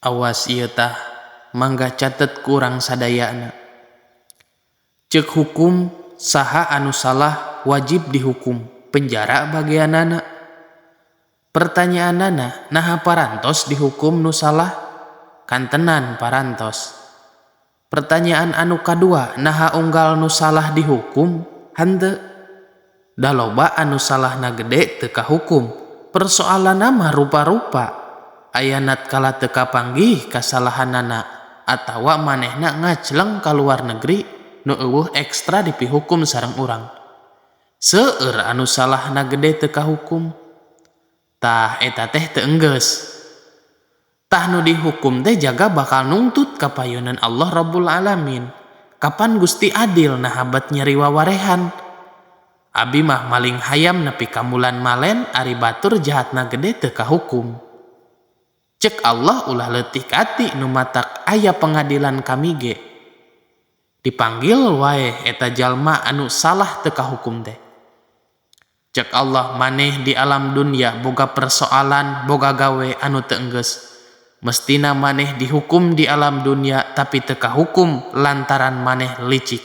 Awas ieu tah, mangga catet ku urang sadayana. Ceuk hukum saha anu salah wajib dihukum, penjara bageanana. Pertanyaanana naha parantos dihukum nu salah? Kantenan parantos. Pertanyaan anu kadua naha unggal nu salah dihukum henteu? Da loba anu salahna gede teu kahukum, persoalanna mah rupa-rupa. Aya natkala teu kapanggih kasalahanana atawa manehna ngacleng ka luar negeri nu eueuh ekstra dipihukum sareng urang. Seueur anu salahna gede teu kahukum. Tah eta teh teu enggeus. Tah nu dihukum teh jaga bakal nungtut ka payunan Allah Rabbul Alamin. Kapan Gusti adil naha bet nyeri wawarehan. Abi mah maling hayam nepi ka mulan malen ari batur jahatna gede teu kahukum. Cek Allah ulah leutik ati nu matak aya pengadilan kami ge. Dipanggil wae eta jalma anu salah teu kahukum teh. Cek Allah maneh di alam dunya boga persoalan boga gawe anu teu enggeus. Mestina maneh dihukum di alam dunya tapi teu kahukum lantaran maneh licik.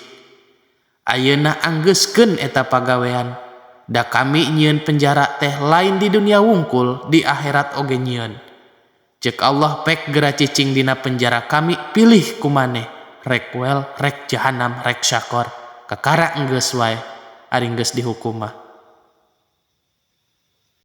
Ayeuna anggeuskeun eta pagawean. Da kami nyieun penjara teh lain di dunia wungkul, di akhirat oge nyieun. Cek Allah pek gera cicing dina penjara kami pilih ku maneh, rek wel, rek jahanam, rek syakor. Kakara enggeus wae ari geus dihukum mah.